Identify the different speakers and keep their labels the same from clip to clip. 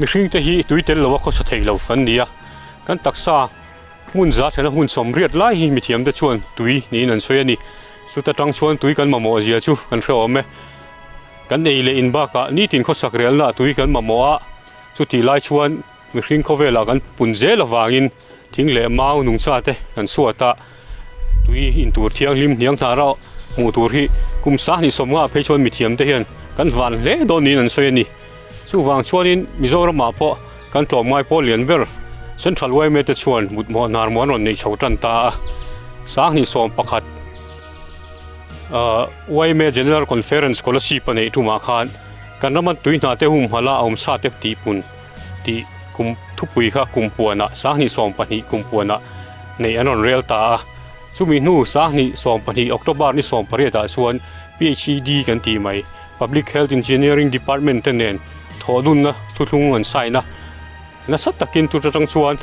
Speaker 1: Mihringte hi tui tel loa khawsa thei lo kan ni a, kan taksa hmun za thena hmun sawmriat lai hi mithiamte chuan tui niin an sawi a ni. Chuta tang chuan tui kan mamawh zia chu kan hrehawm e. Kan ei leh in bakah nitin khawsak relna tui kan mamawh a, chutih lai chuan mihring khawvelah kan pun zel avangin thing leh mau nungcha te kan suat a, tui in tur thianghlim hniang hna rauh hmuh tur hi kum sahnih sawmnga phei chuan mithiam te hian kan van hle dawn niin an sawi a ni. Chuvang chuanin Mizoramah pawh kan tlawmngai pawl lian ber Central yma te chuan mutmawh hnar muan rawn neih chho tan ta a, 2011 yma General Conference Kolasib a neih tumah khan kan rama tui hna te humhalh a awm sa te tihpun tih kum thupui kha kum puanah 2012 kum puanah neih an rawn rel ta a. Chumi hnu 2012 October ni 18 ah chuan PHED kan tih mai Public Health Engineering Department te nen thawhdunna thuthlung an sign a, nasa takin tut atang chuan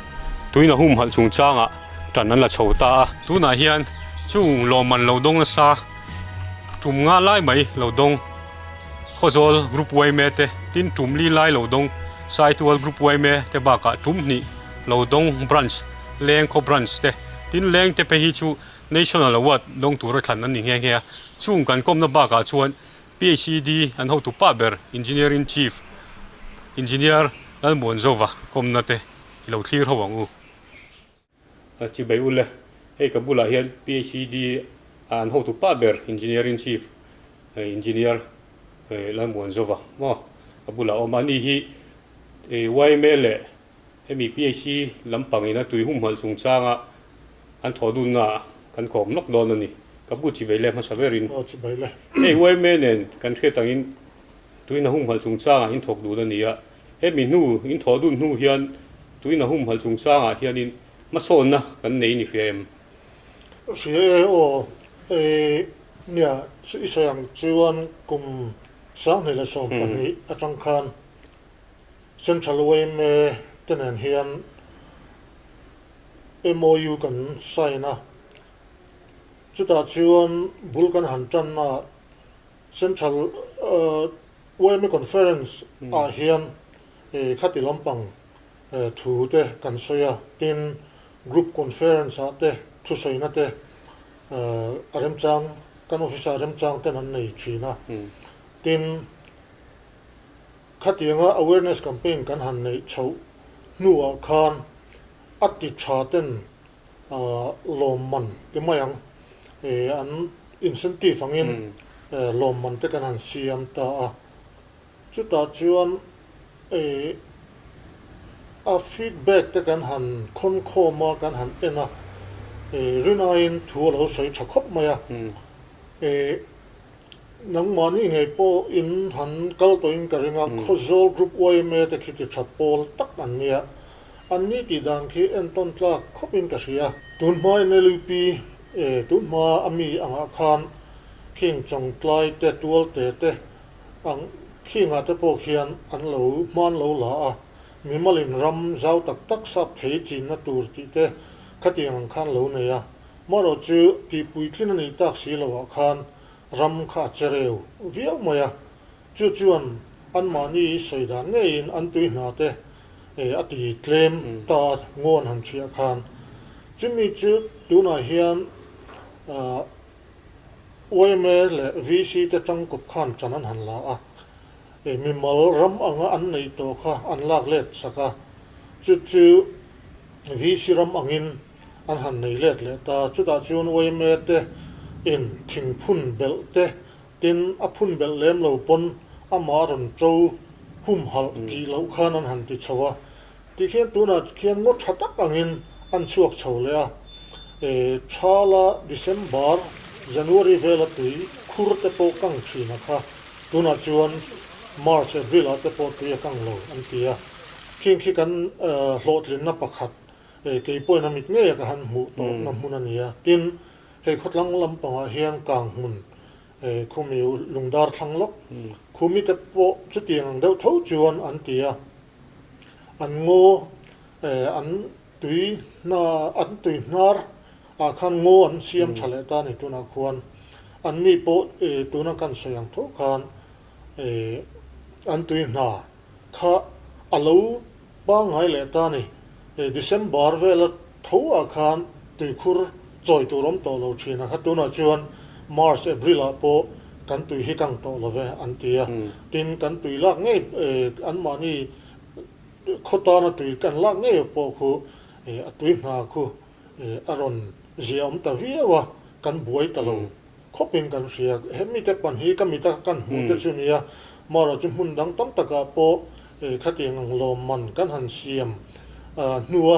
Speaker 1: tuina humhalh chungchangah tan an la chho ta a. Tunah hian chung lawmman lo dawng nasa tum nga lai mai lo dawng Khawzawl Group yma te, tin tum li lai lo dawng Saitual Group yma te bakah tum hnih lo dawng Branch Lengkhaw Branch te, tin Leng te phei hi chu National Award dawng tura thlan an ni nghe nghe a. Chung kan kawmna bakah chuan PHED an hotu pa ber Engineer in Chief Engineer Lalmuanzova kawmna te i lo thlir ho ang u. A chibai ul e. Hei ka bulah hian PHED a an hotu pa ber Engineer in Chief Engineer Lalmuanzova maw ka bulah a awm a. Ani hi yma leh Hemi PHC lampangin a tui humhalh chungchanga an thawh dunna kan kawm lawk dawn a ni. Ka bu chi vei leh hmasa berin.
Speaker 2: Aw chi vei le.
Speaker 1: Hei yma nen kan hriat angin tuina humhalh chungchangah in thawk dun a ni a. Hemi hnu in thawh dun hnu hian tuina humhalh chungchangah hianin hmasawnna kan nei ni hria em?
Speaker 2: Hria e aw. E nia i sawi ang chuan kum 2012 atang khan Central yma te nen hian MOU kan sign a, chutah chuan bul kan han tanna ah Central yma Conference ah hian khati lampang thu te kan sawi a, tin Group Conference ah te thusawina te a remchang kan office ah remchang ten an nei thin a, tin Khatianga awareness campaign kan han neih chhoh hnuah khan a ti tha ten lawmman ti mai ang, an incentive angin lawmman te kan han siam ta a. Chutah chuan a feedback te kan han khawn khawm a, kan han en a, rinaiin thu a lo sawi tha khawp mai a. Nangmahni ngei pawh in han kal tawhin ka ring a, Khawzawl Group yma te khi ti tha pawl tak an nia. An ni tih dan khi entawn tlak khawpin ka hria. Tunhma NLUP e tunhma a mi angah khan khing Chawngtlai te Tualte te ang khingah te pawh khian an lo hman lo la a, mimalin ram zau tak tak sap thei chinna tur tih te khatiang ang khan lo nei a. Marawh chu tihpuitlin a nih tak si loah khan ram kha a che reu viau mai a, chu chuan anmahni sawi dan ngeiin an tui hna te a ti tlem ta ngawn han thiah khan. Chumi chu tunah hian yma leh VC te tangkawp khan tan an han la a, mimal ram anga an neih tawh kha an lak let sak a, chu chu VC ram angin an han nei let leh ta. Chutah chuan yma te in thing phun belh te, tin a phun belh lem lo pawn amah rawn to humhalh tih loh khan an han ti chho a. Tikhian tunah khian ngaw tha tak angin an chhuak chho leh a. E Thala December, January vela tui khur te pawh kang thin a kha. Tunah chuan March, April ah te pawh tui a kang lo an ti a. Khing khi kan hlawhtlinna pakhat Kei pawhin a mit ngei a ka han hmuh tawh na hmun a ni a. Tin, hei khawtlang lampangah hian kang hmun khumi lungdar thlang lawk khumi te pawh chutiang ang deuh tho chuan an ti a. An ngaw an tui hna an tui hnar ah khan ngaw an siam tha leh ta a ni tunah khuan. Anni pawh tuna kan sawi ang tho khan an tui hna kha a lo pangngai leh ta a ni. December vela tho ah khan tuikhur chawi tur awm tawh lo thin a kha tunah chuan March, April ah pawh kan tui hi kang tawh lo ve an ti a. Tin, kan tui lak ngei anmahni khaw tana tui kan lak ngei pawh khu a tui hna khu a rawn zia awm ta viau a, kan buai ta lo khawpin kan hria. He mite pan hi ka mita kan hmuh te chu nia, marawh chu hmun dang tam takah pawh khatiang ang lawmman kan han siam hnua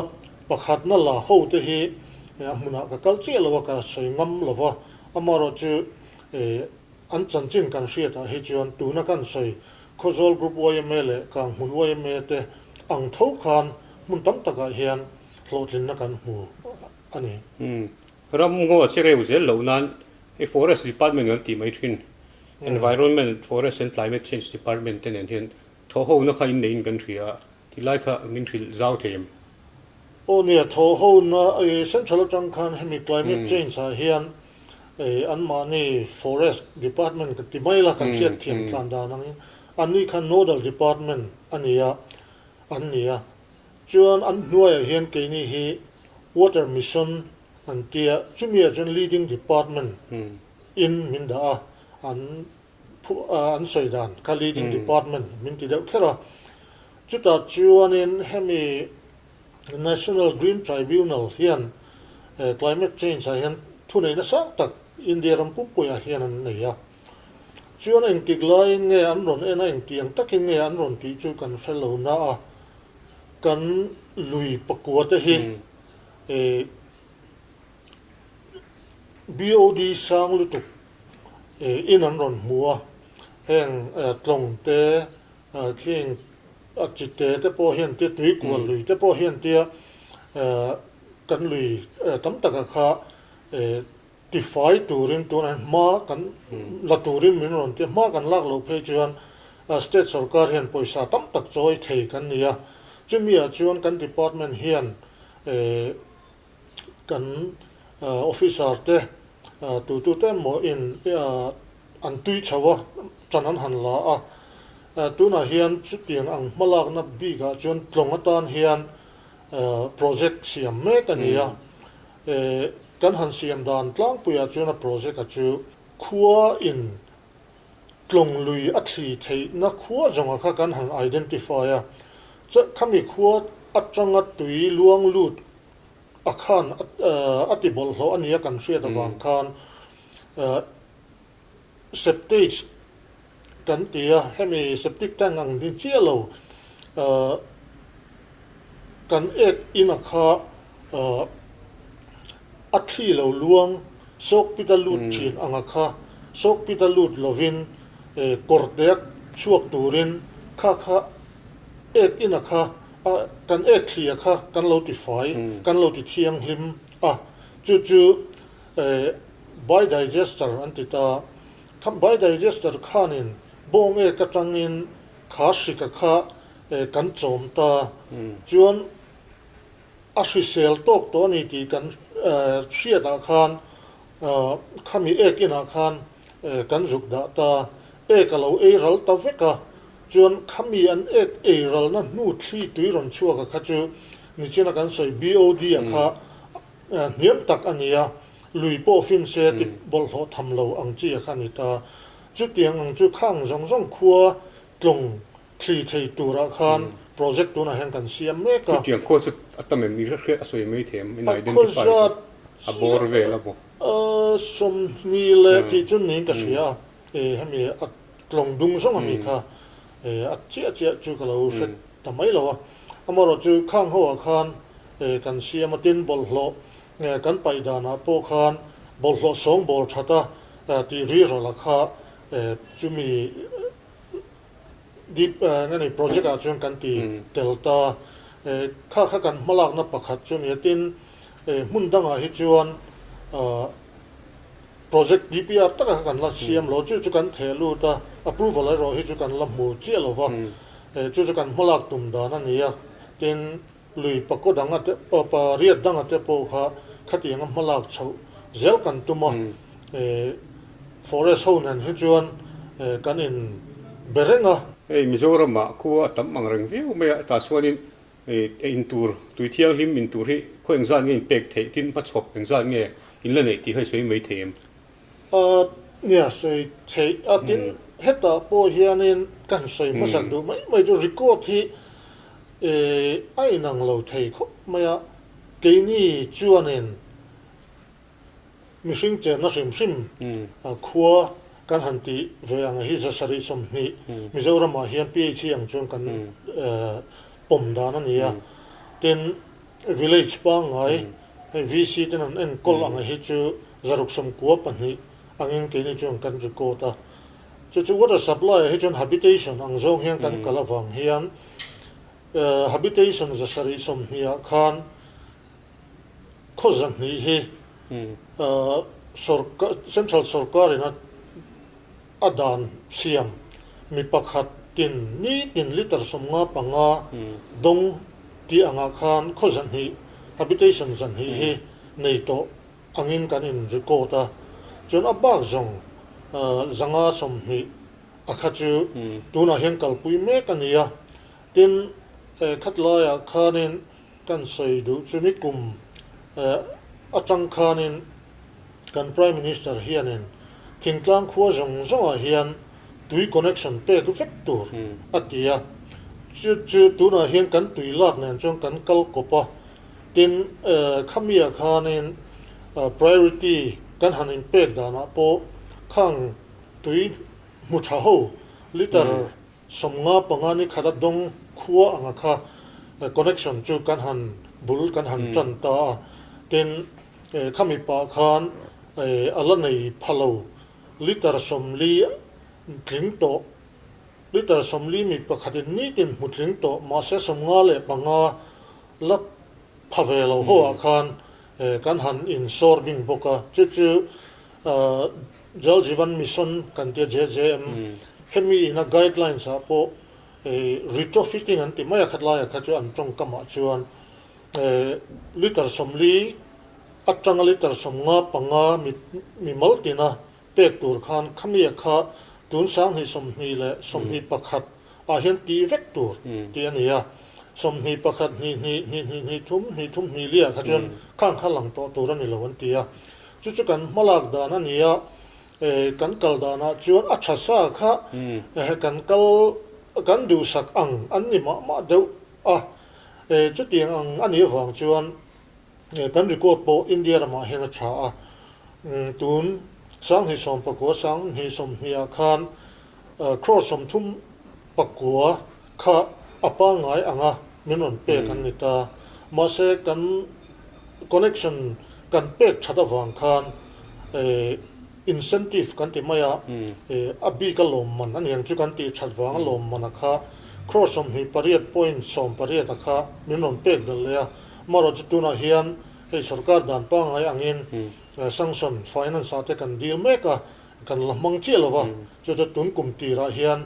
Speaker 2: pakhatna la ho te hi a hmunah ka kal chiah lo a, ka sawi ngam lo va, amarawh chu an chanchin kan hriatah hi chuan tuna kan sawi Khawzawl Group yma leh Kanghmun yma te ang tho khan hmun tam takah hian hlawhtlinna kan hmu a ni.
Speaker 1: Ram ngaw a che reu zel loh nan hei Forest Department kan tih mai thin, Environment, Forest and Climate Change Department te nen hian thawhhona kha inneihin kan hria a, tilai kha min hrilh zau thei em?
Speaker 2: Aw nia, thawhhona Central atang khan hemi Climate Change ah hian anmahni Forest Department kan ti mai la kan hriat thiam tlan dan angin anni khan Nodal Department a ni a, an ni a. Chuan an hnuaiah hian keini hi Water Mission an tia, chumi ah chuan Leading Department in min dah a, an an sawi dan kha Leading Department min ti deuh kher a. Chutah chuanin hemi National Green Tribunal hian Climate Change ah hian thuneihna sang tak India ram pumpuiah hian an nei a. Chuan engtik laiin nge an rawn en a, engtiang takin nge an rawn tih chu kan hre lo na a, kan lui pakua te hi BOD sang lutuk in an rawn hmu a, heng tlawng te khing a chi te te pawh hian tia tui kual lui te pawh hian tia kan lui tam taka kha Tifai turin tunah hian hma kan la turin min rawn ti a, hma kan lak loh phei chuan state sorkar hian pawisa tam tak chawi thei kan ni a, chumi ah chuan kan department hian kan officer te tutu te emaw in an tui chho a, tan an han la a, tunah hian chutiang ang hmalakna bik ah chuan tlawng atan hian project siam mek a ni a. Kan han siam dan tlangpuiah chuan a project a chu khua in tlawng lui a thli theihna khua zawnga kha kan han identify a, khami khua atanga tui luang lut a khan a ti bawlhhlawh a nia kan hriat avang khan septage kan ti a, hemi septic tank ang ni chiah lo kan ek in a kha a thli lo luang sawk pit a lut thin ang a kha sawk pit a lut lovin kawr te a chhuak turin kha kha ek in a kha kan ek thli a kha kan lo ti fai kan lo ti thianghlim a chu chu biodigester an ti ta. Kha biodigester khanin bawng ek atangin kha hrika kha kan chawm ta. Chuan a hrisel tawk tawh a ni tih kan hriatah khan khami ek inah khan kan zuk dah ta. Ek a lo ei ral ta vek a, chuan khami an ek ei ralna hnu thli tui rawn chhuak a kha chu nichina kan sawi BOD a kha hniam tak a ni a. Lui pawh fin se ti bawlhhlawh tham lo ang chi a kha a ni ta. Chutiang ang chu khang zawng zawng khua tlawng thli thei turah khan project tunah hian kan siam mek a.
Speaker 1: Chutiang khua chu a tam em? I hriat a sawi mai thei em? In identify kha a bawr vel a maw?
Speaker 2: 20 leh tih chu niin ka hria a, hemi a tlawng dung zawng ami kha a chiah chiah chu ka lo hre ta mai lo a. Amaherawhchu khang ho ah khan kan siam a tin bawlhhlawh Kan paih danah pawh khan bawlhhlawh sawng bawl that a tih ri rawlh kha chumi deep nge ni project ah chuan kan ti tel ta. Kha kha kan hmalakna pakhat chu nia tin hmun dangah hi chuan project DPR taka kha kan la siam lo chu chu kan theh lut a, approval erawh hi chu kan la hmu chiah lo va, chu chu kan hmalak tum dan a ni a tin Lui pakaw danga te pa riat danga te pawh kha khatianga hma lak chhoh zel kan tum a, forest ho nen hi chuan kan in be reng a.
Speaker 1: Hei Mizoramah khua a tam ang reng viau mai a, tah chuanin in tur, tui thianghlim in tur hi khaw engzat nge in pek theih tin hmachhawp engzat nge in la neih tih kha i sawi mai thei em?
Speaker 2: Nia sawi theih a, tin hetah pawh hianin kan sawi hmasak duh mai mai chu record hi a inang lo thei khawp mai a, keini chuanin Mihring chenna hrim hrim khua kan han tih ve ang hi zasarih 20 Mizoramah hian PHE ang chuan kan pawm dan a ni a. Tin, village pangngai hei VC ten an enkawl ang hi chu 692 angin keini chuan kan record a. Chu chu water supply ah hi chuan habitation ang zawng hian kan kal avang hian habitation 720 ah khan Khaw 200 hi Central sorkarin a dan siam mi pakhat tin nitin litre 55 dawng tih angah khan khaw 200, habitation 200 hi nei tawh angin kan in record a. Chuan a bak zawng 520 a kha chu tunah hian kalpui mek a ni a. Tin, khatlaiah khanin Kan sawi duh chu ni kum atang khanin kan Prime Minister hianin thingtlang khua zawng zawngah hian tui connection pek vek tur a ti a, chu chu tunah hian kan tui lak nen chuan kan kal kawp a, tin khamiah khanin priority kan han inpek danah pawh khang tui hmu tha ho litre 55 ni khat a dawng khua anga kha connection chu kan han bul kan han tan ta a, tin khami pah khan a la nei pha lo litre 40 tling tawh litre 40 mi pakhatin nitin hmu tling tawh mahse 55 la pha ve lo ho ah khan kan han insawr bing bawk a, chu chu Jal Jeevan Mission kan tia JJM, hemi ina guidelines ah pawh retrofitting an ti mai a, khatlaiah kha chu an tawngkamah chuan litre 40 atanga litre 55 mi mal tina pek tur khan khamia kha tun 2021 ah hian tih vek tur tih a ni a, 21 hnih hnih hnih hnih hnih thum hnih thum hnih liah kha chuan khang kha lang tawh tur a ni lo an ti a. Chu chu kan hmalak dan a ni a, kan kal danah chuan a tha sa kha kan kal kan duhsak ang an ni mah mah deuh a, chutiang ang a nih avang chuan kan record pawh India ramah hian a tha a, tun 2019 2020 ah khan crore 39 kha a pangngai anga min rawn pek an ni ta. Mahse kan connection kan pek that avang khan incentive kan ti mai a, a bik a lawmman a niang chu kan tih that vang a lawmman a kha crore 28.18 a kha min rawn pek belh leh a. Amaherawhchu chu tunah hian hei sorkar dan pangngai angin sanction finance ah te kan deal mek a, kan la hmang chiah lo va, chu chu tun kum tirah hian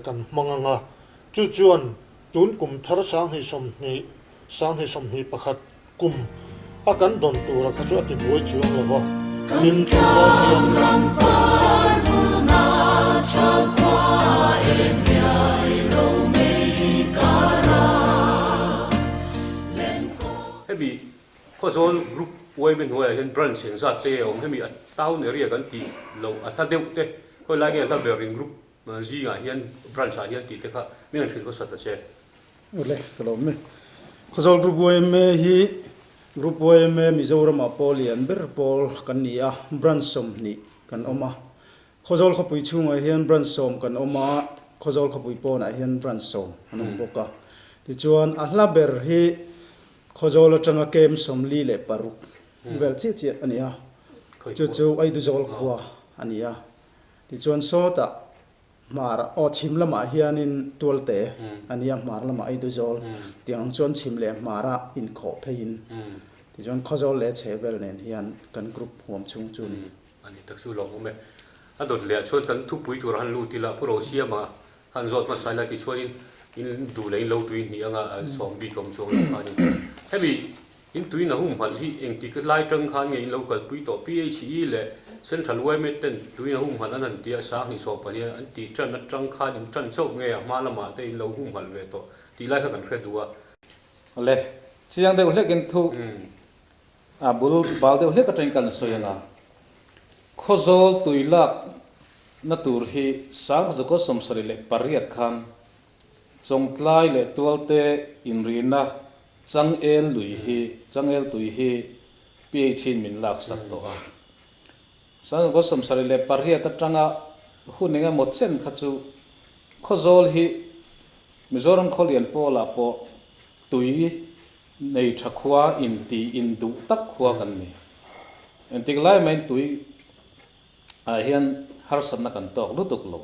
Speaker 2: kan hmang ang a, chu chuan tun kum thar 2020, 2021 kum a kan dawn tura kha chu a ti buai chuang lo va, tin tunlai hian.
Speaker 1: Hemi Khawzawl Group yma hnuaiah hian branch engzat te a awm, hemi a town area kan tih loh a hla deuh te, khawi lai nge a hla ber in group Zingah hian branch ah hian tih te kha mi an hrilh hmasa ta che.
Speaker 3: Awle, ka lawm e. Khawzawl Group yma hi Group yma Mizoramah pawh lian ber pawl kan ni a, branch 20 kan awm a. Khawzawl khawpui chhungah hian branch 10 kan awm a, Khawzawl khawpui pawnah hian branch 10 an awm bawk a. Tichuan a hla ber hi Khawzawl atanga kem 46 vel chiah chiah a ni a, chu chu Aiduzawl khua a ni a. Tichuan sawtah hmar aw chhim lamah hianin Tualte a nia hmar lamah Aiduzawl tiang ang chuan chhim leh hmara inkhawh pheiin tichuan Khawzawl leh Chhehvel nen hian kan group huam chhung chu a ni.
Speaker 1: A ni tak chu lawm awm e. A dawt leh ah chuan kan thupui tur han lut ila Pu Rosiama han zawt hmasa ila tichuanin in duh leh in lo tui hnih anga sawm bik awm chuang lo khanin hemi. In tuina humhalh hi engtik lai tang khan nge in lo kalpui tawh? PHE leh Central yma ten tuina humhalh an han tia 2012 an tih tan atang khan in tan chauh nge a hma lamah te in lo humhalh ve tawh tih lai kha kan hre duh a.
Speaker 4: Le, chiang deuh hlekin thu a bul bal deuh hlek atangin kan sawi ang a, Khawzawl tui lak na tur hi 1978 khan Chawngtlai leh Tualte inrina Changel lui hi, Changel tui hi PH in min laksak tawh a. 1978 atanga hun eng emaw chen kha chu Khawzawl hi Mizoram khawlian pawlah pawh tui nei tha khua inti induh tak khua kan ni. Engtik lai maiin tui ah hian harsatna kan tawk lutuk lo.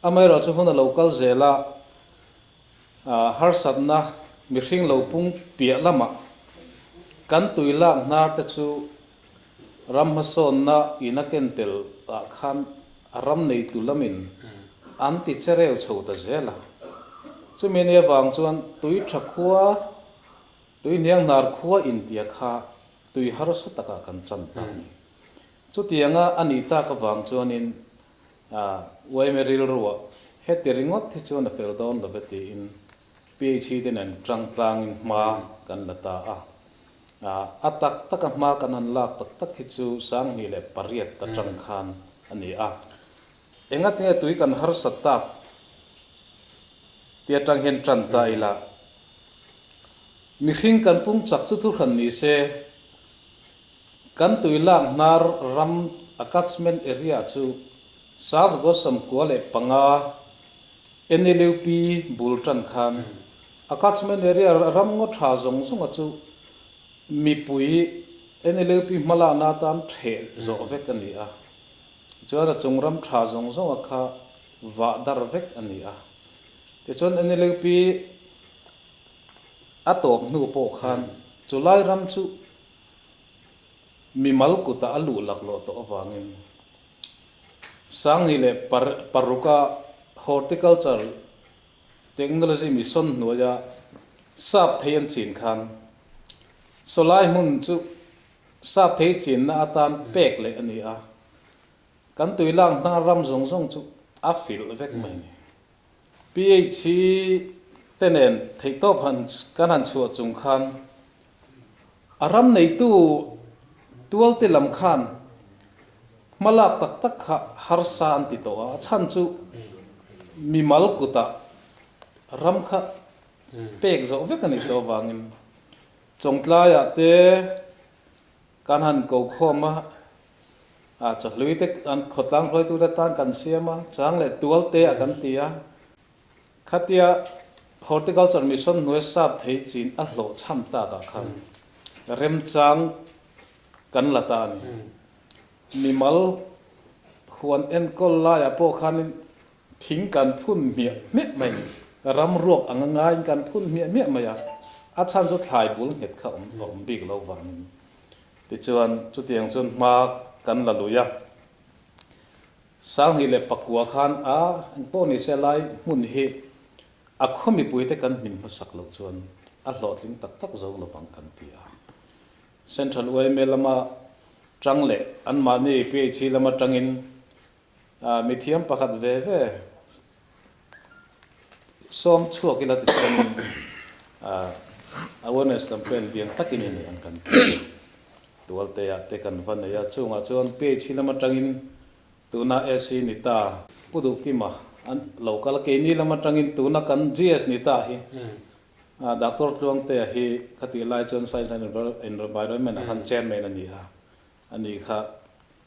Speaker 4: Amaherawhchu hun a lo kal zel a, harsatna mihring lo pung piah lamah kan tui lak hnar te chu ram hmasawnna in a ken tel ah khan a ram neitu lamin an ti che reu chho ta zel a. Chumi ni avang chuan tui tha khua, tui hniang hnar khua intia kha tui harsa takah kan chan ta a ni. Chutianga a nih tak avang chuanin Uaime rilruah heti ringawt hi chuan a fel dawn lo ve tiin PHE te nen tang tlangin hma kan la ta a. A tak taka hma kan han lak tak tak hi chu 2008 atang khan a ni a. Engatinge tui kan harsat tak ti atang hian tan ta ila. Mihring kan pung chak chu thuhran ni se. Kan tui lak hnar ram a catchment area chu 1995 NLUP bul tan khan a catchment area ram ngaw tha zawng zawnga chu mipui NLUP hmalakna atan theh zawh vek a ni a. Tichuan a chung ram tha zawng zawnga kha vah dar vek a ni a. Tichuan NLUP a tawp hnu pawh khan chulai ram chu Mimal kutah a luh laklawh tawh avangin 2006-a Horticulture Technology Mission hnuaia sap thei an chin khan sawlai hmun chu sap thei chinna atan pek leh a ni a, kan tuilak hna ram zawng zawng chu a filh vek mai a ni. PH te nen theihtawp han kan han chhuah chung khan a ram neitu tualte lam khan hmalak tak tak kha harsa an ti tawh a, a chhan chu mimal kutah ram kha pek zawh vek a nih tawh avangin Chawngtlaiah te Kan han ko khawm a, a chawhlui te an khawtlang hruaitute tan kan siam a, chang leh tual te ah kan ti a. Khatia Horticulture Mission hnuai sap thei chin a hlawh chham tak ah khan remchang kan la ta a ni. Mimal huan enkawl laiah pawh khanin thing kan phun hmiah hmiah mai a ni. Ram ruak anga ngaiin kan phun hmiah hmiah mai a, a chhan chu thlai bul nghet kha awm a awm bik lo vangin. Tichuan, chutiang chuan hma kan la lui a. 2009 khan a engpawh ni se lai hmun hi a khaw mipuite kan hmin hmasak loh chuan a hlawhtling tak tak zo lovang kan ti a. Central yma lama tang leh anmahni PHE lama tangin Mithiam pakhat ve ve sawm chhuak ila tichuanin awareness campaign lian takin i nei ang kan ti a. Tualteah te kan va nei a, chungah chuan PHE lam atangin tuna AC ni ta Pu Duhkima an lo kal a, keini lam atangin tuna kan GS ni ta hi Doctor Tluangtea hi khatih lai chuan Science and Environment ah khan chairman a ni a, ani kha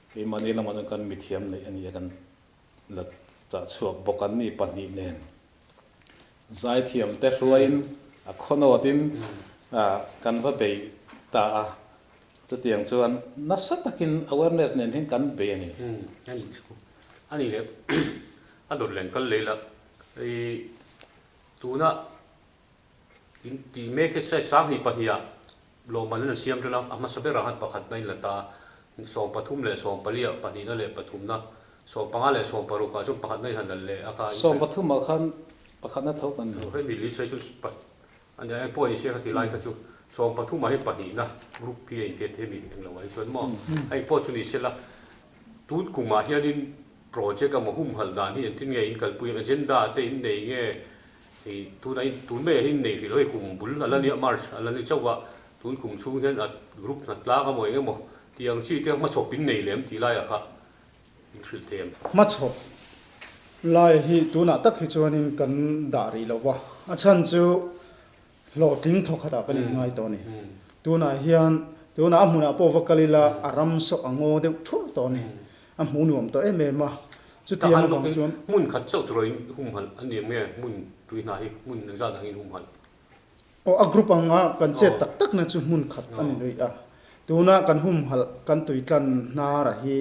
Speaker 4: Keimahni lamah chuan kan mithiam neih a ni a, kan la chah chhuak bawk an ni pahnih nen. Zaithiam te hruaiin a khawnawtin kan va bei ta a, chutiang chuan nasa takin awareness nen hian kan bei a ni.
Speaker 1: A ni chu. A ni leh a dawt len kal leh la, i tuna in tih mek hi 22 ah Lawmman an siam ṭan a, a hmasa berah khan pakhatna in la ta a, 13 leh 14 ah pahnihna leh pathumna, 15 leh 16 ah chuan pakhatna in han la leh a kha.
Speaker 4: 13 ah khan pakhatna tho kan ni.
Speaker 1: Hemi lei sawi chu a nia, eng pawh a ni sia kha ti lai kha chu. Sawmpathumah hian pahnihna group hi a intiat hemi englo ah hi chuan maw a inpawh chu ni sela tun kumah hianin project emaw humhalh dan hi engtin nge in kalpui ang agenda te in nei nge ih tunah in tun maiah hian in nei rih lo hei kum bul a la nia March a la ni chauh a tun kum chhung hian a group hna tlang emaw eng emaw tih ang chi te hmachhawp in nei lem tih laiah kha in hrilh thei em?
Speaker 3: Hmachhawp lai hi tunah tak hi chuanin kan dah rih lo va a chhan chu Hlawhtling thawkhatah kan inngai tawh a ni. Tunah hian tunah a hmunah pawh va kal ila a ram sawh a ngaw deuh thurh tawh a ni. A hmuh nuam tawh em em a. Chutiang avang chuan.
Speaker 1: Hmun khat chauh tur in humhalh a ni em nge hmun tui hna hi hmun engzat angin humhalh?
Speaker 3: Aw a group anga kan chet tak takna chu hmun khat a ni nuih a. Tuna kan humhalh kan tuitlan hnara hi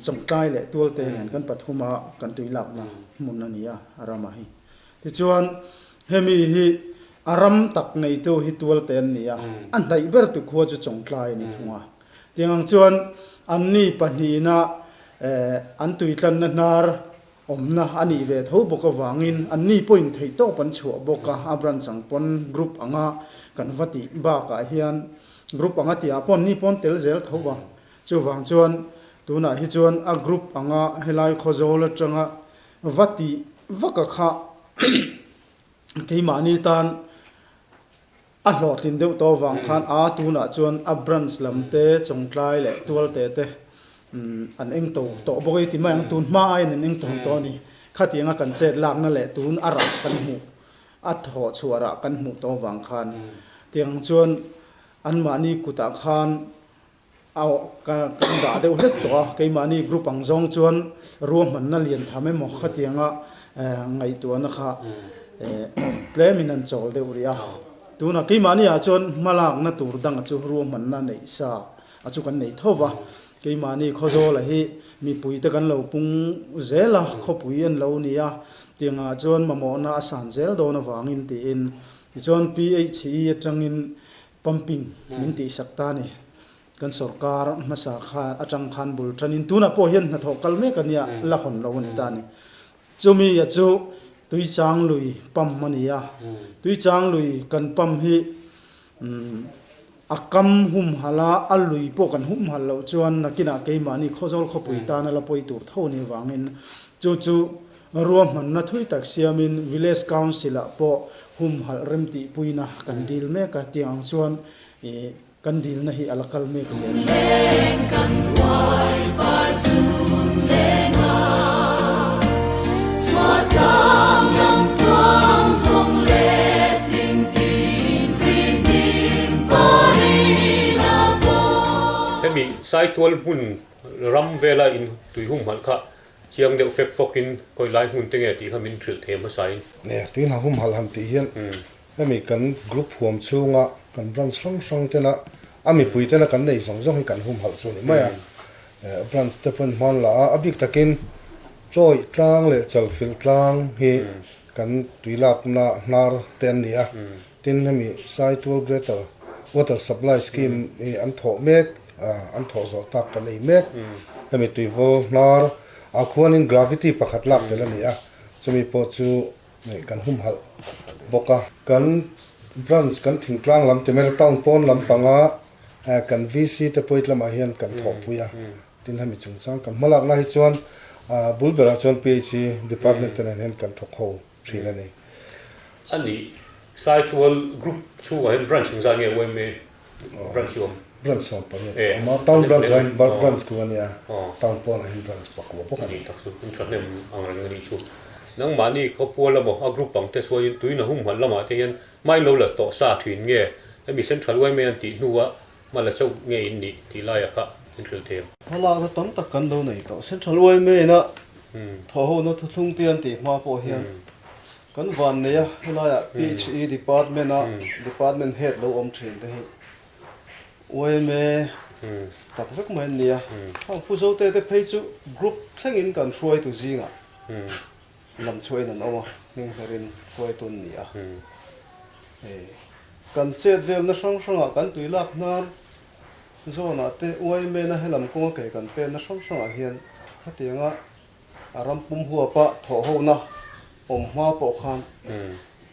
Speaker 3: Chawngtlai leh Tualte nen kan pathuma kan tui lakna hmun a ni a, a rama hi. Tichuan, hemi hi a ram tak neitu hi Tualte an ni a, a hnaih ber tu khua chu Chawngtlai a ni thung a. Tiang ang chuan anni pahnihna an tuitlanna hnar awmna a nih ve tho bawk avangin anni pawhin theihtawp an chhuah bawk a, a branch ang pawn group anga kan va tih bakah hian group anga tihah pawh anni pawn tel zel tho va. Chuvang chuan tunah hi chuan a group anga helai Khawzawl atanga Va tih vak a kha keimahni tan a hlawhtlin deuh tawh avang khan a tunah chuan a branch lam te Chawngtlai leh Tualte te an eng to tawh bawk a ti mai ang tun hma aiin an eng to tawh a ni. Khatianga kan chet lakna leh tun a rah kan hmuh a thawh chhuah rah kan hmuh tawh avang khan tiang chuan anmahni kutah khan A ka kan dah deuh hlek tawh a, keimahni group ang zawng chuan ruahmanna lian tham emaw khatianga ngaihtuahna kha tlemin an chawl deuh rih a. Tunah keimahni ah chuan hmalakna tur danga chu ruahmanna neih sa a chu kan nei tho va, keimahni Khawzawla hi mipuite kan lo pung zel a, khawpui an lo ni a, tiangah chuan mamawhna a san zel dawn avangin tiin tichuan PHE atangin Pumping min tihsak ta a ni. Kan sorkar hmasa kha atang khan bul tanin tunah pawh hian hnathawh kal mek a nia, la hawn lo a ni ta a ni. Chumi a chu Tuichang lui pump a ni a, Tuichang lui kan pump hi a kam humhalh a, a lui pawh kan humhalh loh chuan nakinah keimahni Khawzawl khawpui tana la pawi tur tho a nih avangin chu chu Ruahmanna thui tak siamin Village Council-ah pawh humhalh remtihpuina kan dil mek a, tiang ang chuan kan dilna hi a la kal mek zel.
Speaker 1: Hemi Saitual hmun ram vela in tui humhalh kha Chiang deuh fek fawk in khawi lai hmun te nge tih kha min hrilh thei hmasa in.
Speaker 5: Nia, tui hna humhalh han tih hian hemi kan group huam chhunga kan branch hrang hrang tena a mipui tena kan nei zawng zawng hi kan humhalh chu a ni mai a. Branch te pawhin hman la a, a bik takin Chawi tlang leh Chalfilh tlang hi kan tui lakna hnar te an ni a. Tin, hemi Saitual Greater Water Supply Scheme hi an thawh mek. An thawh zawh tak kan ei mek. Hemi tuivawl hnar ah khuanin gravity pakhat lak tel a ni a, chumi pawh chu kan humhalh bawk a. Kan branch kan thingtlang lam Temel town pawn lampanga kan VC te pawh lamah hian kan thawhpui a, tin hemi chungchang kan hmalak lai hi chuan bul berah chuan PHE department te nen hian kan thawk ho thin a ni.
Speaker 1: A nih, Saitual group chhungah hian branch engzat nge YMA Branch hi awm.
Speaker 5: Branch 18 a awm a, town branch ah hian branch ku a nia, town pawnah hian branch pakua bawk a ni.
Speaker 1: Tak chu in thahnem ang reng a nih chu. Nangmahni khawpual emaw a group ang te chuanin tuina humhalh lamah te hian hma in lo la tawh sa thin nge hemi central yma an tih hnua hma la chauh nge in nih tih laiah kha in hrilh thei em?
Speaker 6: Hmalakna tam tak kan lo nei tawh. Central yma ina thawhhona thuthlung te an tih hma pawh hian Kan van nei a, helaiah PHE department a department head lo awm thin te hi yma tak vek mai an ni a. Hang Pu Zote te phei chu group thlengin kan hruaitu zingah lam chhuahin an awm a, hming hmerin hruaitu an ni a. Hei kan chet velna hrang hrangah kan tui lak hnar zawnah te yma na helam kawnga ke kan penna hrang hrangah hian khatianga A ram pum huapa thawh hona awm hma pawh khan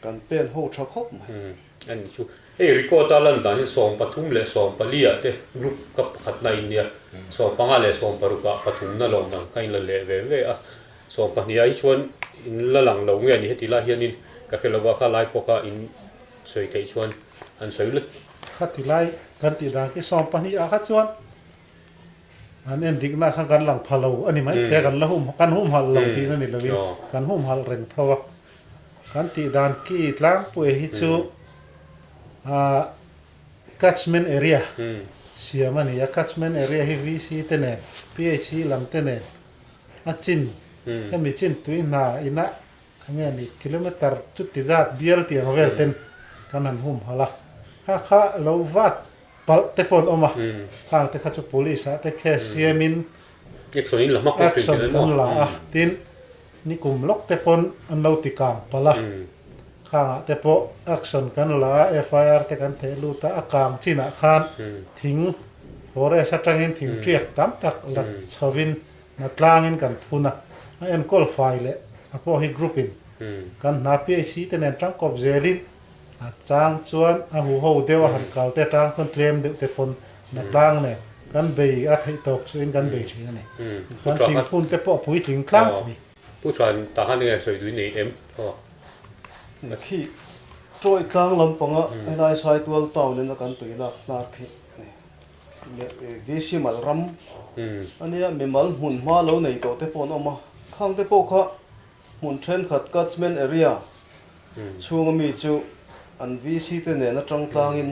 Speaker 6: kan pen ho tha khawp mai.
Speaker 1: A ni chu. Hei record a lan dan hi 13 leh 14 ah te group ka pakhatna in nia, 15 leh 16 ah pathumna lawm ang kha in la leh ve ve a, 12 ah hi chuan in la lang lo nge ni heti lai hianin ka hre lova kha lai pawh kha in sawi theih chuan an sawi lut.
Speaker 7: Khati lai kan tih dan khi 12 ah kha chuan an en dikna kha kan lang pha lo a ni mai thei a, kan la hum kan humhalh lo tihna ni lovin kan humhalh reng tho a. Kan tih dan ki tlangpui hi chu ah catchment area siam a ni a, catchment area hi VC te nen PHE lam te nen a chin hemi chin tui hna ina eng nge ni kilometer chuti zat bial tih ang vel ten kan han humhalh a, kha kha lo vat palh te pawh an awm a, khang te kha chu police ah te case siamin action kan la a, tin Nikum lawk te pawn an lo ti kang palh a, khangah te pawh action kan la a, FIR te kan theh lut a, a kang chinah khan thing forest atangin thing tiak tam tak la chhovin na tlangin kan phun a, a enkawl fai leh a pawh hi group in kan hna PHC te nen tangkawp zelin a chang chuan a huho deuh a han kal te atang chuan tlem deuh te pawn na tlang nen kan bei a theih tawp chuin kan bei thin a ni. Kan thingphun te pawh a puitling tlangpui.
Speaker 1: Pu Chuan tah khan enge sawi duin nei em aw.
Speaker 6: Khi Troy tlang lampanga helai Saitual town ina kan tui lak hnar khi a ni. VC mal ram a nia, mimal hmun hma lo nei tawh te pawh an awm a, khang te pawh kha Hmun thenkhat catchment area chhunga mi chu an VC te nen atang tlangin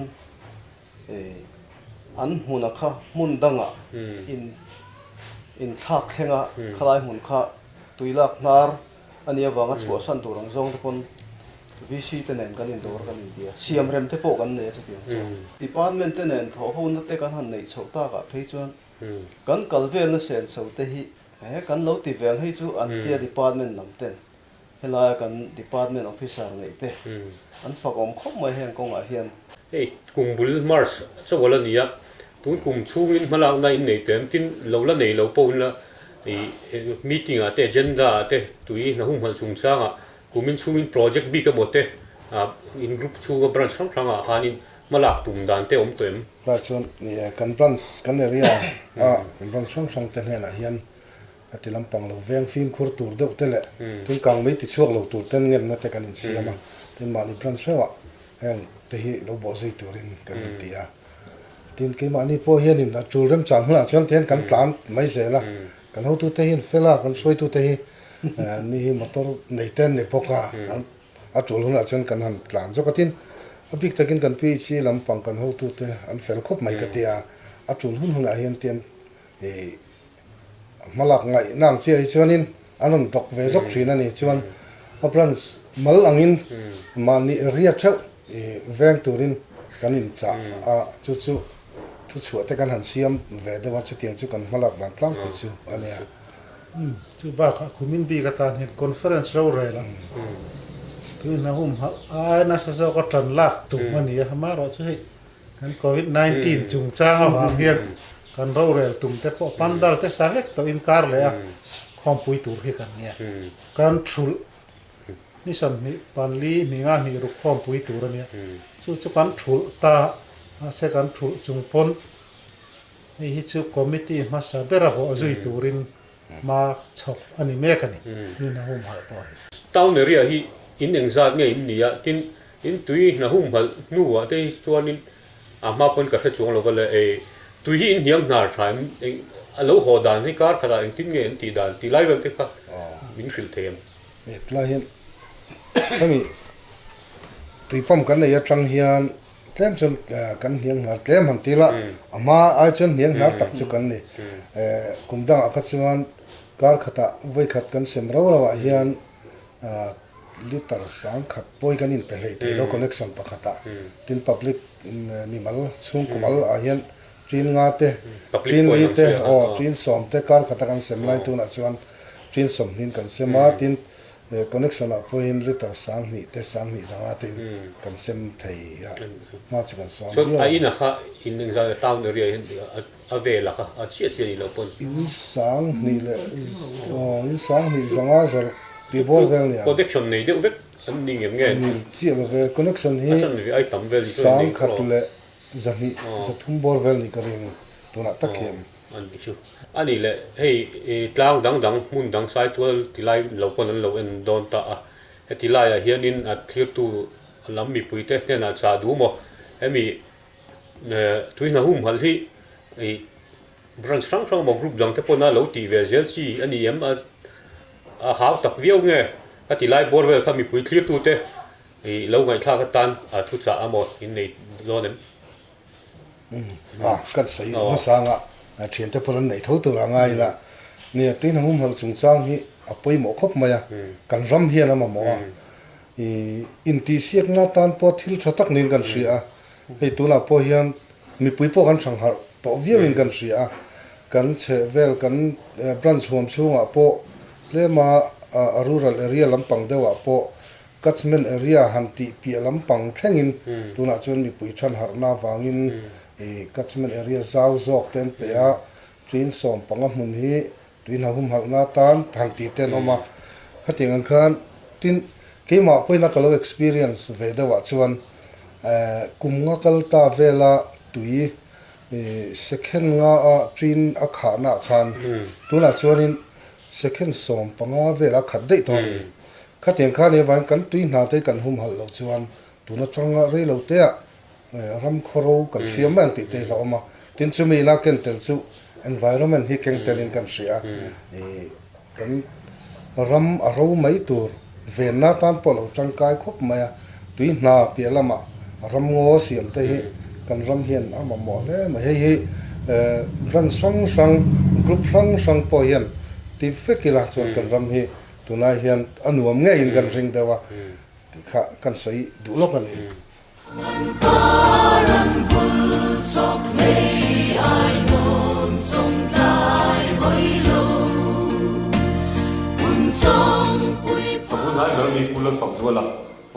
Speaker 6: an hmuna kha hmun dangah in inthlak thleng a, khalai hmun kha tui lak hnar a nih avanga chhuahsan tur ang zawng te pawn VC te nen kan indawr kan inbia. Siam rem te pawh kan nei a chutiang chuan. Department te nen thawhhona te kan han neih chhoh takah phei chuan kan kal velna senso te hi He kan lo ti ve ang hei chu an tia department lam ten helaia kan department officer neih te an fak awm khawp mai heng kawngah hian.
Speaker 1: Hei kum bul March chauh la ni a, tun kum chhungin hmalakna in nei tawh em tin lo la nei lo pawh in la ih meeting ah te agenda ah te tui hna humhalh chungchangah kumin chhungin project bik emaw te ah in group chhunga branch hrang hrangah khanin Hmalak tum dan te awm tawh em?
Speaker 5: Lai chuan ni e, kan branch, kan area a kan branch hrang hrang te hnenah hian a ti lampang lo veng fimkhur tur deuh te leh tin kang mai ti chhuak lo tur ten ngenna te kan insiam a, tin mahni branch hreuhah heng te hi lo bawh zui turin kan inti a. Tin keimahni pawh hianin a tul remchan hunah chuan tihian kan tlan mai zel a, kan hotute hi an fel a, kan hruaitute hi ni hi motor nei te an ni bawk a, A tul hunah chuan kan han tlan zawk a, tin a bik takin kan PHC lampang kan hotute an fel khawp mai ka ti a, a tul hun hunah hian tian ih hmalak ngaihna ang chiah hi chuanin an rawn dawk ve zawk thin a ni. Chuan a branch mal angin mahni area theuh ih veng turin kan inchah a, chu chu thuchhuah te kan han siam ve deuh a, chutiang chu kan hmalak dan tlangpui chu a nia.
Speaker 7: Chu bakah kumin bik atan hian conference rorel a tuihna humhalh ai nasa zawk a tan lak tum a ni a, amaherawhchu hei kan covid 19 chungchang avang hian kan rorel tum te pawh pandal te sa vek tawh in kar leh a khawmpui tur khi kan nia. Kan thulh ni 20 pali hninga hnih ruk khawmpui tur a nia, chu chu kan thulh ta mahse kan thulh chung pawn Hei hi chu committee hmasa bera bawh zui turin hma chhawk a ni mek a ni, hnim a humhalh pawh hi.
Speaker 1: Town area hi in engzat nge in ni a, tin in tui hna humhalh hnuah te hi chuanin a hma pawn ka hre chuang lo va le, ei tui hi in hniang hnar tha em, eng a lo haw dan hi kar khatah engtin nge an tih dan tih lai vel te kha min hrilh thei em?
Speaker 5: Hetlai hian hemi tui pump kan nei atang hian Tlem chuan kan hniang hnar tlem han ti la, a hma ai chuan hniang hnar tak chu kan ni. Kum dangah kha chuan kar khatah vawi khat kan sem ro ro ah hian liter sangkhat pawi kan inpe hleih thei lo connection pakhatah. Tin public mimal chhungkumal ah hian ṭin nga te, ṭin li te aw ṭin sawm te kar khata kan sem lai tunah chuan ṭin sawmhnin kan sem a, tin Connection ah pawhin liter 2000 te 2000 zanga te in kan sem thei a, hma chu kan sawm
Speaker 1: viau a. Chuan a in a kha in engzah nge town area hian a vel a kha a chiah chiah ni lo pawn.
Speaker 5: In 2000 leh aw in 2000 zanga zaruk tih bawr vel nia.
Speaker 1: Connection nei deuh vek. an ni ngem nge?
Speaker 5: Ni chiah lo ve, connection hi
Speaker 1: A chanve ai tam vel ni chuan an nei
Speaker 5: 1000 leh 200, 300 bawr vel nih ka ring tunah tak hian.
Speaker 1: An ti chu. A nih leh hei tlang dang dang hmun dang Saitual ti lai lo pawn an lo en dawn ta a, heti laiah hianin a thlirtu lam mipuite hnenah chah duh maw? Hemi tuihna humhalh hi branch hrang hrang emaw group dang te pawna lo tih ve zel chi a ni em? A hau tak viau nge? Ka ti lai bawr vel kha mipui thlirtute lo ngaihthlak atan a thuchah amaw in nei dawn em?
Speaker 5: A, kan sawi hmasanga thiante pawn an neih tho tur a ngai ila. Nia, tuihna humhalh chungchang hi a pawimawh khawp mai a, kan ram hian a mamawh a. I intihsiakna atan pawh thil tha tak niin kan hria a, hei tunah pawh hian mipui pawh kan hrangharh tawh viauin kan hria a, kan chhehvel kan branch huam chhungah pawh tlema a rural area lampang deuhah pawh catchment area han tih piah lampang thlengin tunah chuan mipui thanharhna avangin i catchment area zau zawk te an pe a, train 15 hmun hi Tuihna humhalhna atan han tih te an awm a, hetiang ang khan tin keimah pawhin ka lo experience ve deuhah chuan kum nga kal ta vela tui second nga a ṭin a khahna ah khan tunah chuanin second 15 vela a khat daih tawh a ni. Khatiang khan nih avangin kan tui hna te hi kan humhalh loh chuan tuna tanga rei lo te ah Ram khawro kan siam mai ang tih te hi hlauhawm a, tin chumi ina ken tel chu environment hi keng telin kan hria a, ih kan ram a ro mai tur venna tan pawh a lo tangkai khawp mai a, tui hna piah lamah ram ngaw siam te hi kan ram hian a mamawh hle mai, hei hi branch hrang hrang group hrang hrang pawh hian ti vek ila chuan kan ram hi tunlai hian a nuam ngeiin kan ring deuh a tih kha kan sawi duh lawk a ni.
Speaker 1: Ka bul hnai ber ami Pu Lalfakzuala,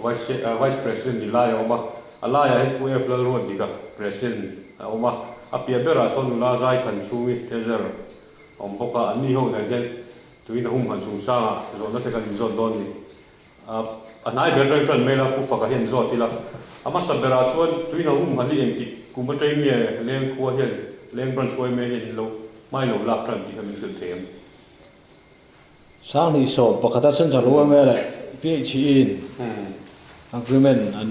Speaker 1: Vice President ni lai a awm a, a laiah hian Pu F Lalruatdika, President a awm a, a piah berah sawn nula Zaithan chhungi Treasurer a awm bawk a, anni ho nen hian tuin a humhalh chungchangah zawhna te kan inzawt dawn ni. A hnai ber ṭan ṭan mai la, Pu Faka hian zawt ila. A hmasa berah chuan tuina humhalh hi engtik kum aṭang nge leng khua hian leng branch huai mai hian in lo hmai lo lak ṭan tih kha min hrilh thei em?
Speaker 8: 2011 a Central yma leh PHE in agreement an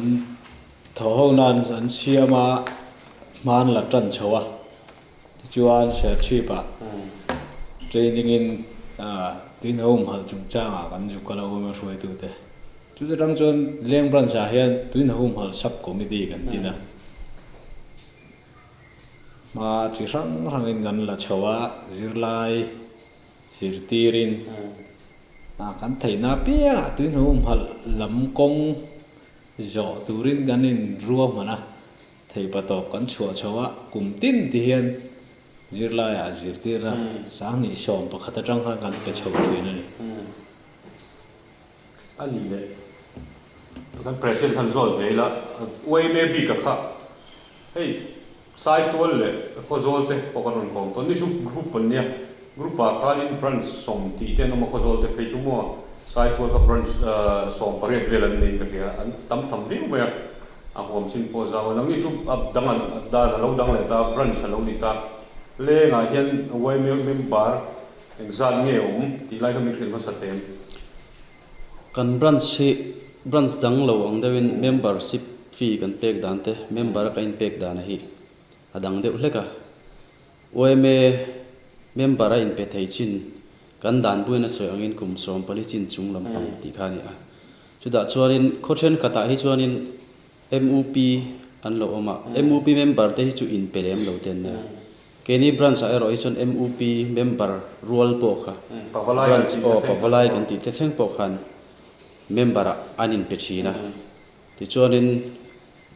Speaker 8: thawh ho nan an siam a, hma an la ṭan chho a. Tichuan Serchhip-ah training in tuina humhalh chungchangah kan zuk kal a awm a hruaitute. Chuti rang chuan Leng Branch-ah hian tuina humhalh sub committee kan din a. Hma chi hrang hrangin kan la chho a, zirlai zirtirin kan theihna apiangah tuina humhalh lam kawng zawh turin kan inruahman a. Theipa tawp kan chhuah chho a, kum tin ti hian zirlaiah zirtirna 2011 atang khan kan pe chho thin a ni.
Speaker 1: A nih leh kan President khan zawt ve ila, yma bik a kha hei Saitual leh Khawzawl te pawh kan rawn kawm tawn ni chu group an nia, group ah khanin branch sawm tih te an awm a, Khawzawl te phei chu maw Saitual kha branch 18 vel an nei ka hria, an tam tham viau mai a. A huam chin pawh zau a nangni chu a dang an dan a lo dang leh ta, branch a lo ni ta. Lengah hian yma member engzat nge awm tih lai kha min hrilh hmasa teh em?
Speaker 9: Kan branch hi branch dang lo ang deuhin membership fee kan pek dan te, member a kan inpek dan a hi a dang deuh hlek a. Yma member a inpe thei chin kan dan buain a sawi angin kum 14 chin chung lampang tih kha a ni a. Chutah chuanin khaw thenkhatah hi chuanin MUP an lo awm a, MUP member te hi chu inpe lem lo te an nia. Keini branch ah erawh hi chuan MUP member rual pawh kha branch aw pavalai kan tih te thleng pawh khan member ah an inpe thin a. Tichuanin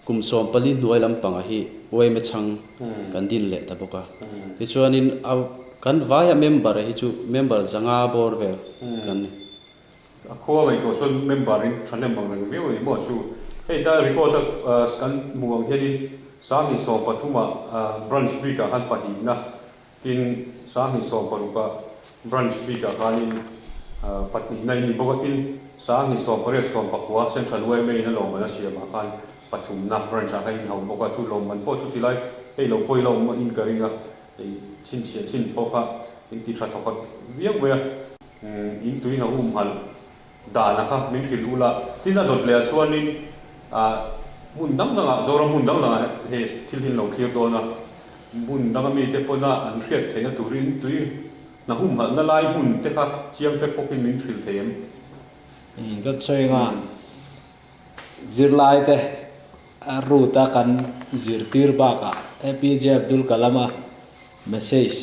Speaker 9: kum 14 hnuai lampangah hi yma chhang kan din leh ta bawk a. Tichuanin a kan vaia member hi chu member 500 bawr vel kan ni.
Speaker 1: A khua ngaihtuah chuan member in thahnem ang reng viau a ni maw chu. Hei ta record a kan hmuh ang hianin 2013 ah branch bik ah khan pahnihna tin 2016 ah branch bik ah khanin. Pahnihna in ni bawk a, tin, Sanghnih 18 19 Central yma in a lawmman a siamah khan pathumna branch ah khan in hauh bawk a, chu lawmman pawh chu tilai hei lo pawh ila awm in ka ring a, hei chhinchhiah chin pawh kha in ti tha thawkhat viau mai a. In tuin a humhalh dan a kha min hrilh ula, tin a dawt leh ah chuanin hmun dang dangah Zoram hmun dang dangah he thil hi an lo thlir dawn a, hmun danga mite pawna an hriat theihna turin tui Hna humhalhna lai hmun te kha chiang fek bawkin min hrilh thei em?
Speaker 8: Kan sawi anga zirlai te a route a kan zirtir bakah APJ Abdul Kalam-a message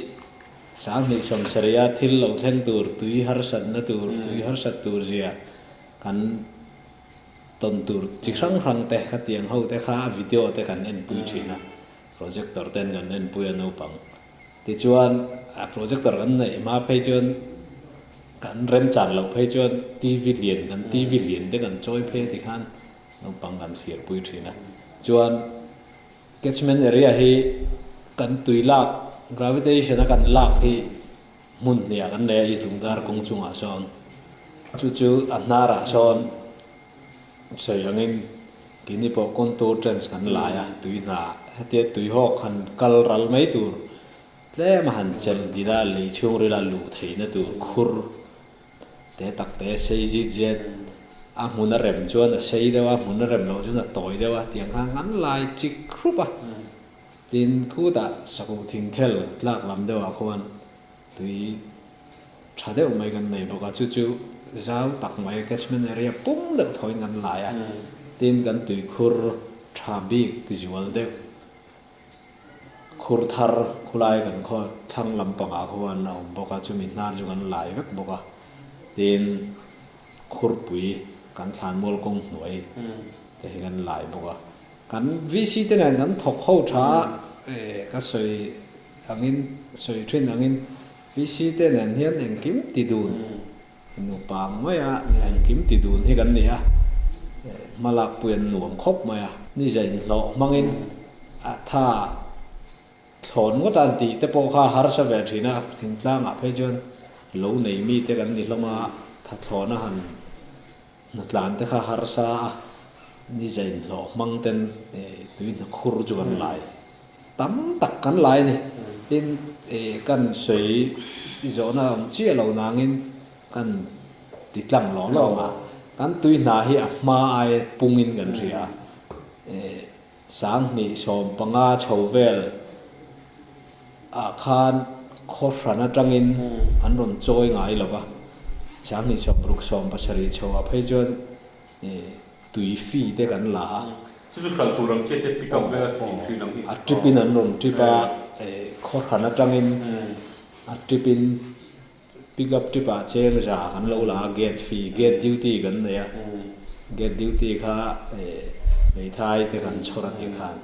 Speaker 8: 2070 a thil lo thleng tur, tui harsatna tur, tui harsat tur zia kan tawn tur chi hrang hrang te khatiang ho te kha a video te kan enpui thin a, projector ten kan enpui a naupang. Tichuan, a projector kan neih hma phei chuan kan remchan loh phei chuan TV lian kan TV lian te kan chawi phei a tikhan naupang kan thlir pui thin a. Chuan catchment area hi kan tui lak gravitation a kan lak hi hmun hniah kan nei a East Lungdar kawng chungah sawn chu chu a hnarah sawn Sawi angin keini pawh contour trench kan lai a, tui hna hetia tui hawk han kal ral mai tur tlem a han chelh din a, lei chhungrila luh theihna tur khur te tak te sei zit zet a hmun a rem chuan a sei deuh a, hmun a rem loh chuan a tawi deuh a, tiang khan kan lai chik hrup a. Tin, khutah sakuh thingkhel tlak lam deuhah khuan Tui tha deuh mai kan nei bawk a, chu chu zau tak mai catchment area pum deuh thawiin kan lai a, tin kan tuikhur tha bik zual deuh khur thar khulai kan khaw thlang lampangah khuan a awm bawk a, chumi hnar chu kan lai vek bawk a, tin khurpui kan thlanmual kawng hnuai te hi kan lai bawk a, kan VC te nen kan thawk ho tha a, ka sawi Angin sawi thin angin PC te nen hian engkim ti dun nupa ang mai a, engkim ti dun hi kan ni a, hmalakpui an nuam khawp mai a. Ni zain hlawh hmangin a tha thlawn ngawt a an tih te pawh kha harsa ve thin a, thingtlangah phei chuan lo nei mi te kan ni hlawm a, tha thlawn a han Hnatlan te kha harsa a, ni zain hlawh hmang ten tui hna khur chu kan lai tam tak kan lai a ni. Tin, kan sawi zawhna awm chiah lo nangin kan ti tlang lawng lawng a, kan tui hna hi a hma ai pungin kan hria a, 2015 chho vel ah khan khaw hran atangin an rawn chawi ngai lo va, 2060 70 chho ah phei chuan tui fee te kan la a.
Speaker 1: Chu chu hralh tur ang chiah te pick up vel a tih thin ang hi.
Speaker 8: A trip in an rawn trip a, khaw hran atangin a trip in pick up trip ah cheng za kan lo la a, gate fee, gate duty kan nei a, gate duty kha hmeithai te kan chhawr a tih khan.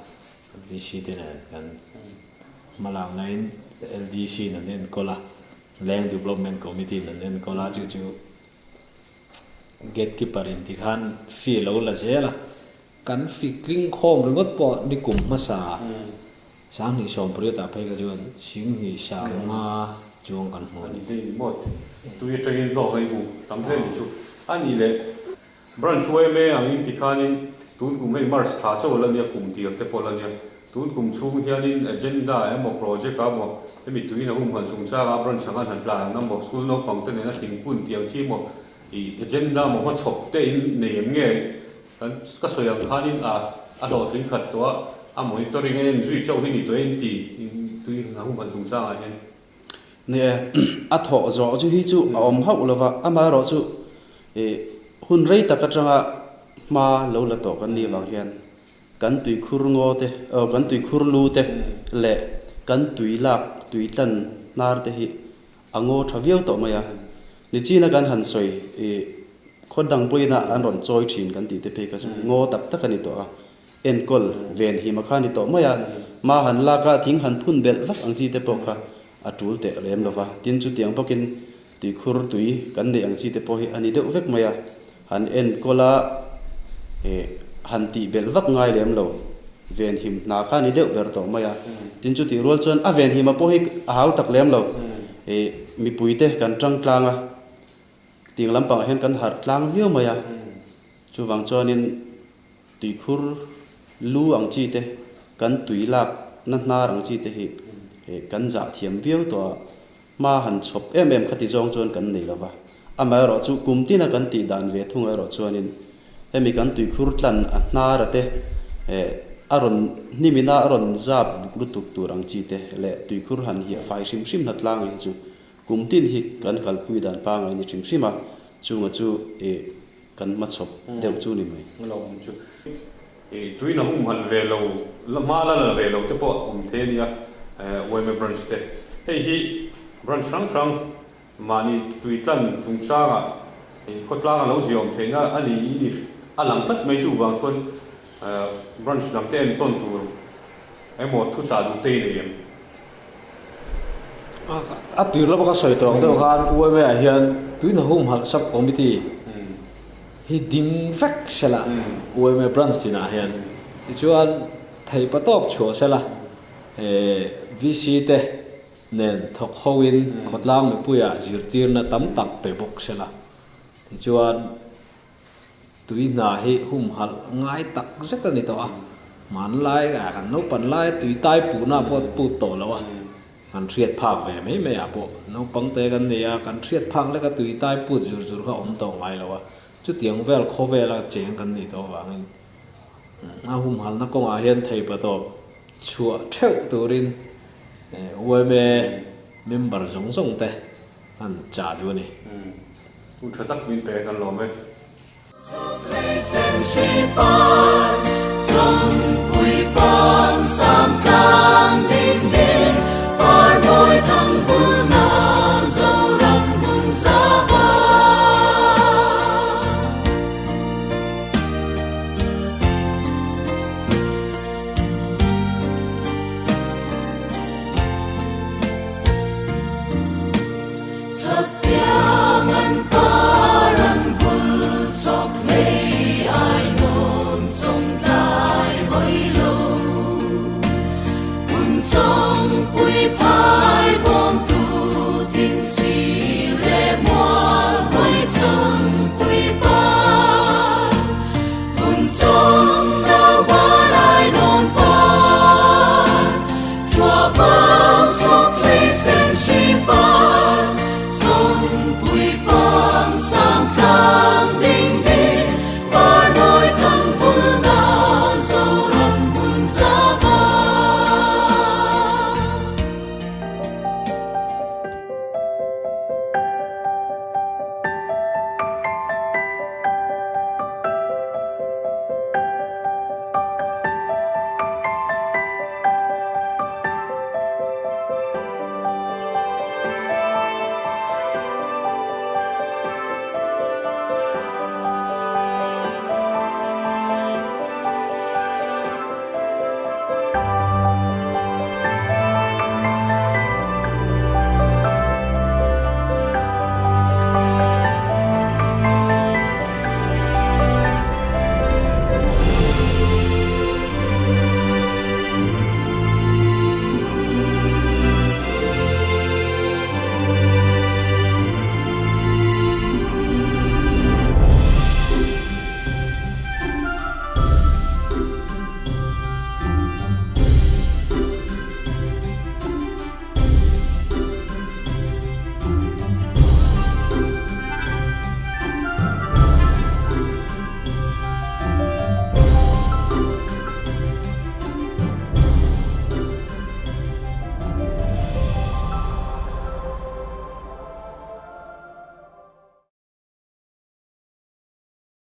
Speaker 8: VC te nen kan hmalak nain LDC in an enkawl a, Land Development Committee in an enkawl a, chu chu gate keeper in tikhan fee lo la zel a, kan fee tling khawm ringawt pawh nikum hmasa 2020 ah phei kha chuan 25,000 chuang kan hmu a ni.
Speaker 1: Tui atangin hlawk a inhmu tam hle ni chu a nih leh. Branch yma angin tikhanin tun kum hei March thla chauh la nia, kum tir te pawh la nia. Tun kum chhung hianin agenda emaw project ah emaw hemi tuin a humhalh chungchangah branch anga hna tlai ang emaw school naupang te nena thingkun tih ang chi emaw ih agenda emaw hmachhawp te in nei em nge kan ka sawi ang khanin a a hlawhtling khat tawh a, a monitoring a en zui chauh hi ni tawh e in ti tuin a humhalh chungchangah hian.
Speaker 9: Ni e, a thawh zawh chu hi chu a awm hauh lo va, amaherawhchu ih hun rei tak atanga hma lo la tawh kan nih avang hian kan tuikhur ngaw te aw kan tuikhur lu te leh kan tui lak tui tlan hnar te hi a ngaw tha viau tawh mai a. Nichina kan han sawi ih khaw dang pawhin a an rawn chawi thin kan tih te phei kha chu ngaw tak tak a ni tawh a. Enkawl ven hi ma kha ni tawh mai a, ma han lak a, thing han phun belh vak ang chi te pawh kha a tul teh lem lo va. Tin, chutiang bawkin tuikhur tui kan neih ang chi te pawh hi a ni deuh vek mai a, han enkawl a, eh, han tih belh vak ngai lem lo ven him hna kha a ni deuh ber tawh mai a. Tin, chutih rual chuan a ven hima pawh hi a hau tak lem lo, eh, mipui te kan tangtlang a. Tiang lampangah hian kan harh tlang viau mai a, chuvang chuanin tuikhur lu ang chi te, kan tui lak na hnar ang chi te hi kan zah thiam viau tawh a, hma han chhawp em em khati zawng chuan kan nei lo va. Amaherawh chu kum tina kan tih dan ve thung erawh chuanin hemi kan tuikhur tlan a hnar a te a rawn hnimina a rawn zap buk lutuk tur ang chi te leh tuikhur han hiah fai hrim hrim hna tlang hi chu Kum tin hi kan kalpui dan pangai ni hrim hrim a, chunga chu i kan hmachhawp deuh chu ni mai.
Speaker 1: Lo awm chu i tuin a humhalh ve lo, la hma la la ve lo te pawh awm thei a nia, yma branch te. Hei hi branch hrang hrang mahni tui tlan chungchangah i khawtlang a lo ziaawm theihna a ni i a lang tlat mai chu vang chuan branch dang te entawn tur emaw thuchah duh te i nei em?
Speaker 8: A tir lama ka sawi tawh ang deuh khan UMA ah hian tuina humhalh sub committee hi ding vek sela UMA branch tinah hian tichuan theihpa tawp chhuah sela VC te nen thawk ho in khawtlang mipuiah zirtirna tam tak pe bawk sela tichuan Tui hna hi humhalh ngai tak zet a ni tawh a, hmanlai ah kan naupan lai tui tai puhna pawh put tawh lo a, kan hriat phak ve mai mai ah pawh naupang te kan nei a, kan hriat phak lek a tui tai put zur zur kha awm tawh ngai lo a, chutiang vel khawvela cheng kan nih tawh avangin a humhalhna kawngah hian theipa tawp chhuah theuh turin yma member zawng zawng te an chah duh a ni.
Speaker 1: Hun tha tak min pe kan lawm e.